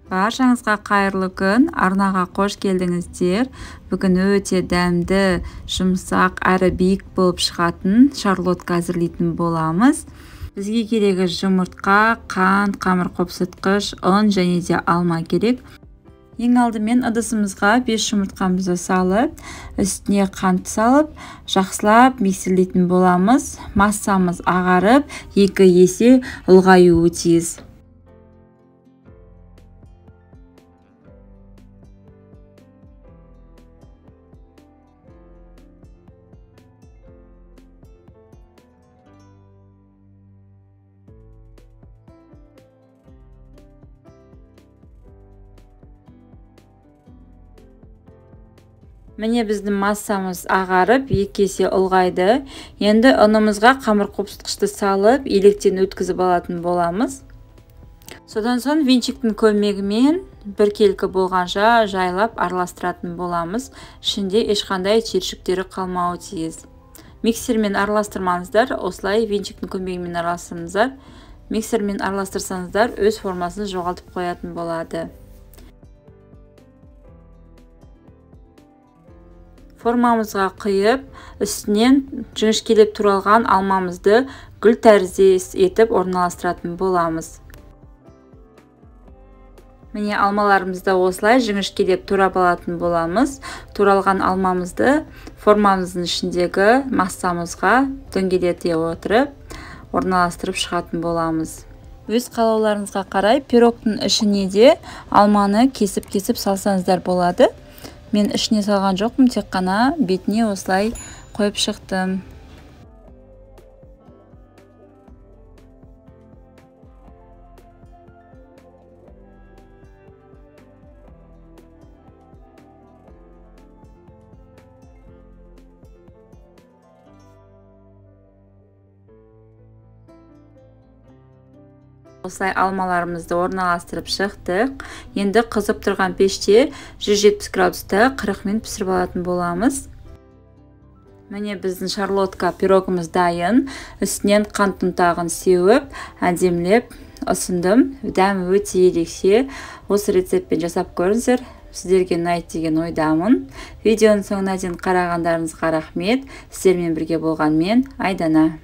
Баршаңызға қайырлы күн, арнаға қош келдіңіздер. Бүгін өте дәмді, жұмсақ әрі биік болып шығатын шарлотка әзірлейтін боламыз. Бізге керегі жұмыртқа, қант, қамыр қопсытқыш, ұн және де алма керек. Ең алдымен ыдысымызға 5 жұмыртқамызды салып, үстіне қант салып, жақсылап миксерлейтін боламыз. Массамыз ағарып, 2 есе ұлғаюы тиіс. Міне біздің массамыз ағарып, 2 есе ұлғайды. Енді ұнымызға қамыр қопсытқышты салып, електен өткізіп алатын боламыз. Содан соң венчиктің көмегімен біркелкі болғанша жайлап араластыратын боламыз. Ішінде ешқандай түйіршіктері қалмауы тиіс. Миксермен араластырмаңыздар, осылай венчиктің көмегімен араластырыңыздар. Миксермен араластырсаңыздар, өз формасын жоғалтып қоятын болады. Формамызға құйып, үстінен жіңішкелеп туралған алмамызды гүл тәріздес етіп орналастыратын боламыз. Міне алмаларымызды осылай жіңішкелеп турап алатын боламыз. Туралған алмамызды формамыздың ішіндегі массамызға дөңгелете отырып орналастырып шығатын боламыз. Өз қалауларыңызға қарай пирогтың ішіне де алманы кесіп-кесіп салсаңыздар болады. Мен ішіне салған жоқпын, тек қана бетіне осылай қойып шықтым. Осылай алмаларымызды орналастырып шықтық. Енді қызып тұрған пеште 170 градуста 40 минут пісіріп алатын боламыз. Міне біздің шарлотка пирогымыз дайын. Үстінен қант ұнтағын сеуіп, әдемілеп ұсындым. Дәмі өте ерекше. Осы рецептпен жасап көріңіздер. Сіздерге ұнайды деген ойдамын. Видеоның соңына дейін қарағандарыңызға рахмет. Сіздермен бірге болған мен, Айдана.